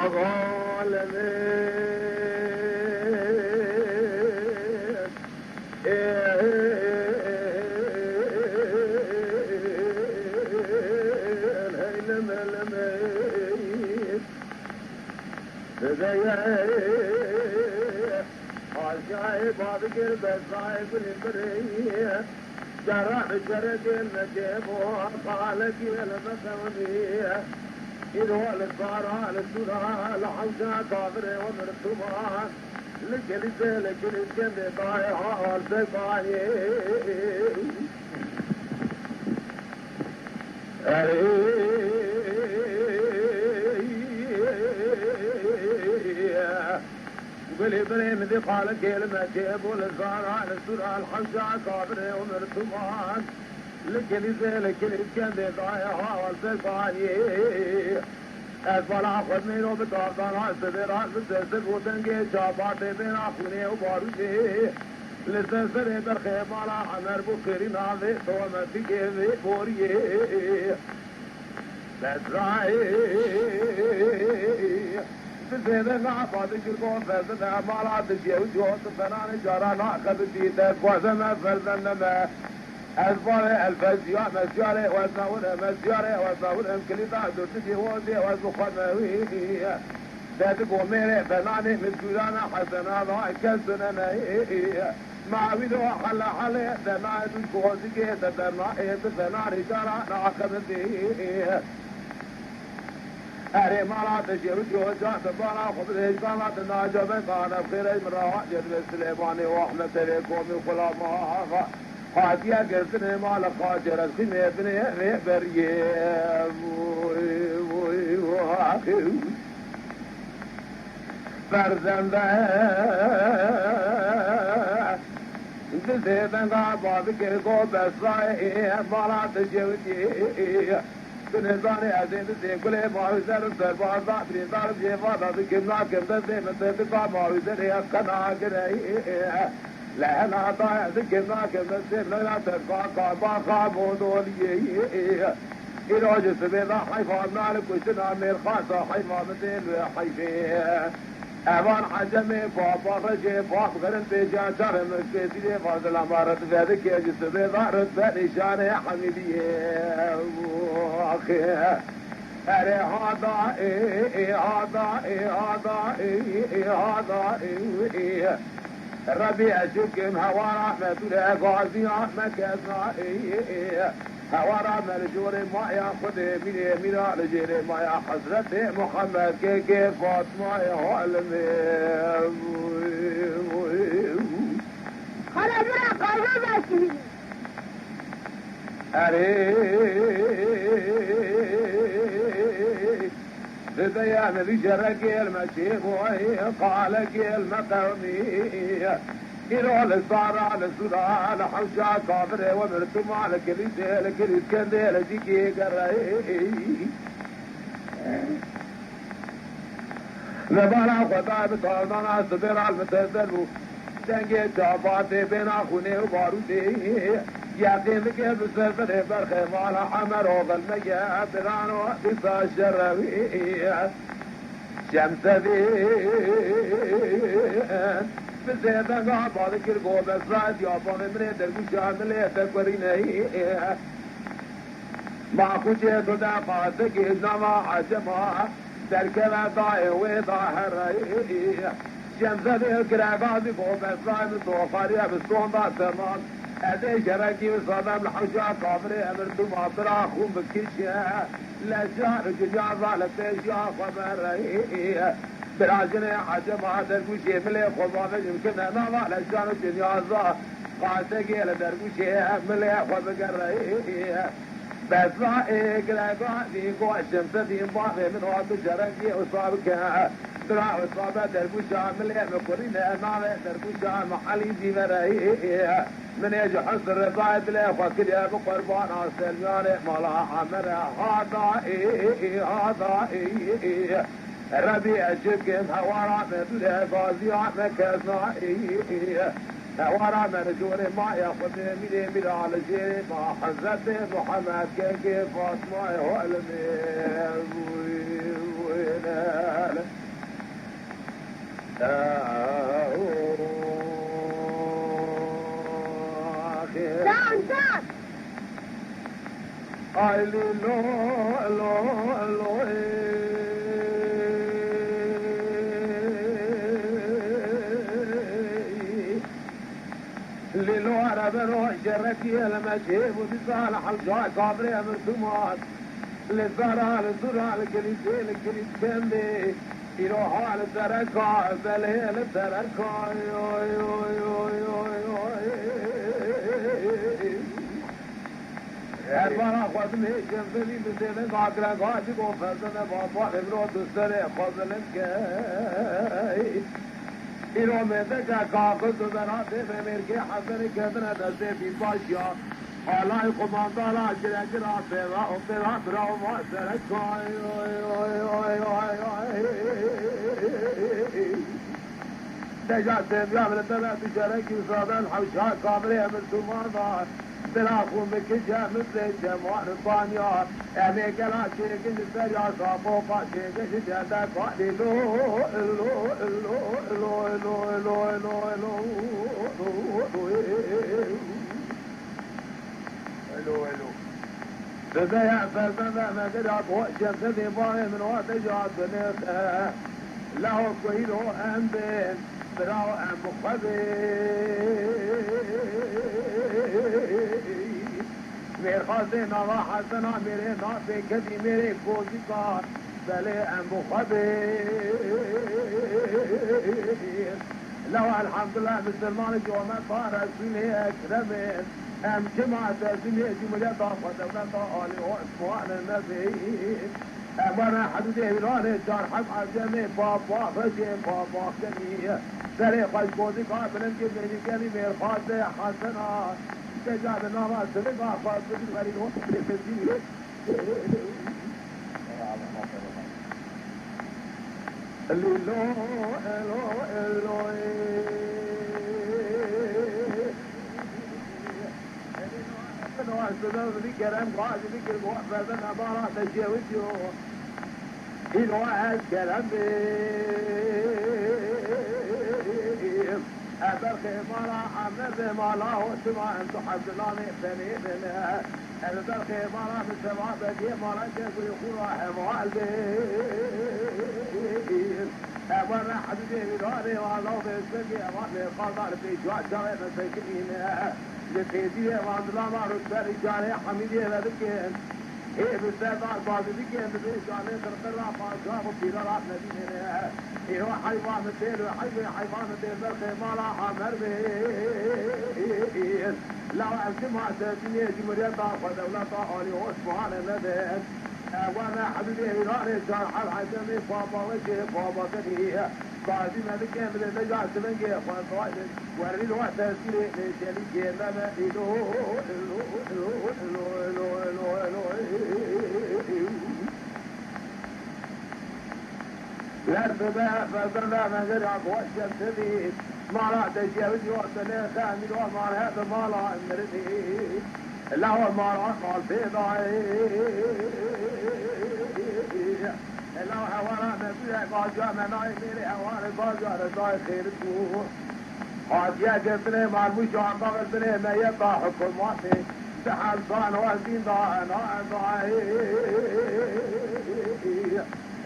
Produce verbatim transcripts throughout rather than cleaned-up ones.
Alemin. Eylem, eylem. Dizeye. Aşağı badigir bezay gülüm biri. Cara cara gelme cebo, pale gelme kavmi. İrol sara sura, la havza kavre ve mırtuman. Likelize, likeliz kende daye hal zekani. Ey. Gulê birê min dê qale kêlime çêbû li zara li sura li hewca kabirê û mirtuman. Li kilîzê li kilîz kendê dayê hawal sekanî. Ez bala xwe mêro bi tavdana sibêran bi sesir û dengê çabatê bêna xwînê û barûtê. Li ser serê berxê mala Emer bû xêrî navê tometikê vê boriyê. Bezrayê. Dizêde naba dikir go fezine mala dijê û cot fenanê cara naxebitî dest xwazeme ferzendeme. Ez bavê elfeziya mezyarê wezna wire mezyarê wezna wire em kilîta durdikî wondê wez bi xwe mewî. Dedi gomêrê fenanê mizgûrana hesena da kes dineneyî. Mawî do hele hele de nayê du kozikê de de nayê di fenarê cara naxebitî. Erê mala te jê û coca te bala xwe bidê ji bala te naca be bana xêrey min rahat jê dibê Silêmanê û Ehmed Serê komî xulama axa. Hatiye girtinê mala xacê re xîmê binê rê beriyê. Vuy, vuy, vuy. Ferzende dizê denga bavikê go besayê mala te jewitî. Tu nizanî ez ê dizê gulê mawîzer û serbazda birîndar cêvada dikim nakim destê min te dika mawîzerê ez qena gireyî. Lehena da ez dikim nakim destê min ewla te kaka baxa modoliyê. Îro ji sibê da heyfa min a li kuştina mêrxasa heyfa min tê li wê heyfê. Evan ecemê papa rejê pap xerin pêca çarê min pêsîrê fazila ma ritve dike ji sibê da ritve nîşanê hemîdiyê. Axê. Erê hada ê, ê hada ê, hada ê, ê hada ê, ê. Rebî eşikim hewara me dûre gaziya me kesna ê, ê, ê. Hewara me li jorê maya Xwedê mîrê mîra li jêrê maya Hezretê Muhammed kêkê Fatmayê Halimê. Xala bira qazan başlî. Erê. Dideye min vî jere gêl me çê boyê, qale gêl me qewmî. Îro li sara, li sura, li hewca kafirê we mirtuma, li kilîsê, li kilîskendê, li dîkê gereyî. Li bala xwe da bi tavdana sibê re li min teser bû. Dengê çabatê bêna xwînê û barûtê. Yaqîn dike bi ser serê berxê mala Emer oxil meke, birano dîsa şerewî. Şemsedîn bi zêdenga balikir go besra diya bavê min ê dergûşa milê te kurîneyî. Ma xuçê tu de qasekê ji nava ecema derkeve dayê wê da hereyî. Şemsedê girega zî go besrayê min toxariye bi sonda temam. Ez ê jerekî wisa dem li hewca kafirê emir duma bira xûn bikişe. Leşan û cinyaza li pêşiya xwe bereyî. Bira jinê ecema dergûşê milê xwe bavêjim kine nava leşan û cinyaza. Qasekê li dergûşê milê xwe bigereyî. Beza ê girega dî go Şemsedîn bavê min hat tu jerekî wisa bike. Bira wisa be dergûşa milê min kurîne navê dergûşa min Elî Zîvereyî. Min ê ji husn rizayê dilê xwe kiriye bi qurbana Selmiyanê mala Emere hada ê, hada ê. Rebî eşikim hewara me dûre gaziya me kesna ê. Hewara me li jorê maya Xwedê mîrê mîra li jêrê ma Hezretê Muhammed kekê Fatmayê Holmê. Wî, wî, ne, ne. Lîlo, lo, lo, ê. Lîlo erebero jerekî ele me çê bû dîsa li hewca kabrê emir duman. Li zara, li zura, li kilîsê, li kilîs kendê. Îro ha li sereka, belê li sereka. Oy, oy, oy, oy, oy. Erbara xwe dimêjin, bilî bi zêde gagre gacik û fezine baba evro tu serê xwe bilind key. Îro mêzeke kaxil tu bera tê me mêrkê Hesenê ketine destê bîbaşiya. Alay qumandana giregir a pêva û pêva bira û va sereka. Oy, oy, oy, oy, oy. Deja têmiya min te ve tu jerekî zadan hewşa kamirê min tu manda. Bila xwe min kije min zê cemal banya. Em ê gela çêkin li ser ya şapoka çêkin ji cende kalî lo, lo, lo. Elo, elo. Dibe ya ferzenda me gera ko şemse dê barê min wa te ya dinê xe. Leho kuhîl ho em bên, bira em xwe bên. Mêrxasê nava Hesena mêrê nasê kedî mêrê kozîka. Belê em bi xwe bên. Lew elhamdulillah misilmanê comet ba Resûlê Ekremê. Em çima teslimê Cumhuriyeta xwe dewleta Alî Osmanê nebin? Em were hidûdê Îranê çar heb Ecemê baba Xwecê baba Kenî. Serê xwe ji kozîka bilind kir, mêrî gelî mêrxasê Hesena. Deca bi nava silinga xwe bidir werî lo têkesî. Lîlo, elo, elo, ê. Elo, ez bi kerem xwe ji bikir xwe ferdin ebara te şêwitiyo. Îro ez kerem bê. Ez berxê mala Emer bê mala Osman tu Hezlanê Fenê bine. Ez berxê mala min seba begê mala Cezrê xûra heval bê. Ewa ne hidûdê Îranê wa law bê sengê ewa lê qadar bê cua çavê me sekinîne. Li têdiyê wa zilama rutberî carê Hemîdiyê ve bikin. Hê bi serdar bazî dike, bi vê canê qirqira paşa û pîra rat nedînene. Îro heyva min têl û heyvê heyva min têl ber xêmala Amer bê. Law ez çima sekinê Cumhuriyeta xwe dewleta Alî Osmanê nebin. Ewa ne hidûdê Îranê çar heb Ecemê baba Xwecê baba Kenî. Bazî me dike, bi vê ca silingê xwe dayê. Werî li we tesîrê lê çelîkê me me îlo, îlo, îlo. Ler dibe, fezende me gera goşe sivî. Mala te şewi diyor, te ne xemî, o mala hebe mala mirinî. Lawa mala qalbê dayê. Lawa hewara me bire, gaza me nayê mêrê hewara, gaza re dayê xêr bû. Hatiye girtinê marmûş anda girtinê meyeta hikûmetê. Di hezan û zîndana dayê.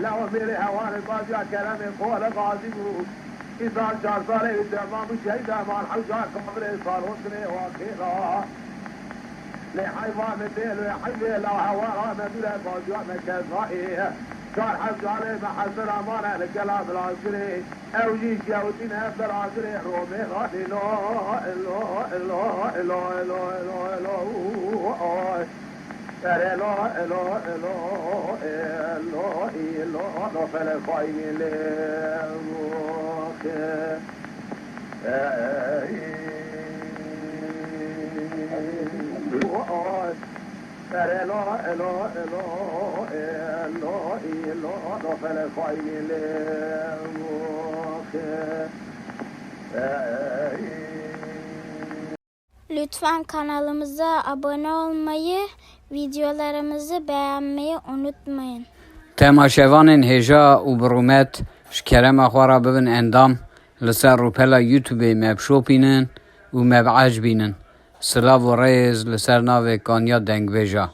Lawa mêrê hewarê baziya keremê xwe li gazî bû. Îsal çar salê wî temam bû, şehîd heman hewca kabrê salon dinê wa xêra. Lê heyva min tê, lê heyvê la hewara me dûre baziya me kez nayê. Çar hewca lê me hezir amane li gela bilazgirê. Ew jî şewitîne belagirê Romê ra lîlo, ilo, ilo, ilo, ilo, ilo, ilo, oy. Erê lo, ilo, ilo, ilo, ilo, lo, felek xayînî lê, oxê. Ey, oy. Elo, elo, elo, elo, elo, do felek xayînê lê, oxe. Lütfen kanalımıza abone olmayı, videolarımızı beğenmeyi unutmayın. Temaşevanên hêja û bi rûmet, ji kerema xwe re bibin endam, li ser rûpela YouTube-ê me bişopînin û me biecibînin. Silav û rêz li ser navê Kanya Dengbêja.